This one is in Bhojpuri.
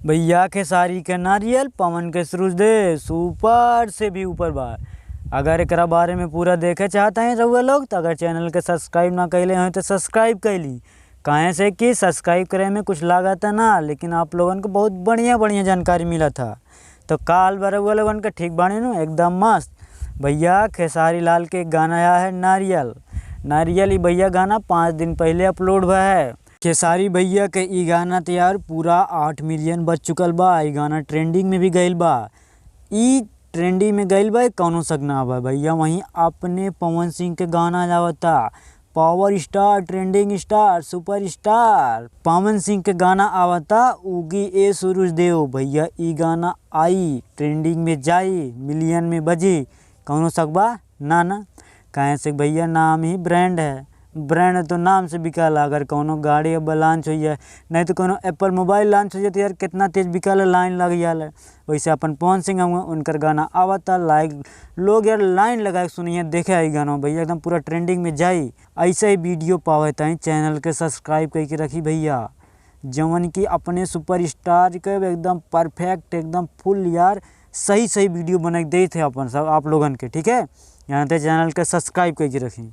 भैया खेसारी के नारियल, पवन के सुरुजदेव सुपर से भी ऊपर बा। अगर एकरा बारे में पूरा देखे चाहत हैं रउआ लोग तो अगर चैनल के सब्सक्राइब ना कइले हों तो सब्सक्राइब कैली, काहे से कि सब्सक्राइब करे में कुछ लागत ना, लेकिन आप लोगन को बहुत बढ़िया बढ़िया जानकारी मिला था। तो काल बा रउआ लोगन के ठीक बानी नु, एकदम मस्त। भैया खेसारी लाल के गाना आया है नारियल। नारियल ई भैया गाना 5 दिन पहले अपलोड हुआ है। खेसारी भैया के ई गाना तैयार पूरा 8 मिलियन बज चुकल बा। ई गाना ट्रेंडिंग में भी गइल बा, ई ट्रेंडिंग में गइल बा, कौनो शक ना बा भैया। वहीं अपने पवन सिंह के गाना आवता, power star, trending star, super star Pawan Singh के गाना आवता उगी ए सूरज देव। भैया ई गाना आई ट्रेंडिंग में जाई, मिलियन में बजी, कौनो शक बा ना ना। काहे से भैया नाम ही ब्रांड है, ब्रांड तो नाम से बिकाला। अगर कोनो गाड़ी अब लॉन्च हो जाए, नहीं तो कोनो एप्पल मोबाइल लॉन्च हो जाए तो यार कितना तेज बिकाला, लाइन लग जाला। वैसे अपन पवन सिंह हुआ, उनकर गाना आवता, लाइक लोग यार लाइन लगा के सुनिए देखे आई गाना भैया एकदम पूरा ट्रेंडिंग में जाई। ऐसे ही वीडियो पावे ताई चैनल के सब्सक्राइब करके रखी भैया, जवन की अपने सुपर स्टार के एकदम परफेक्ट एकदम फुल यार सही सही वीडियो बना के देते अपन सब आप लोगन के, ठीक है। यहाँ ते चैनल के सब्सक्राइब करके रखी।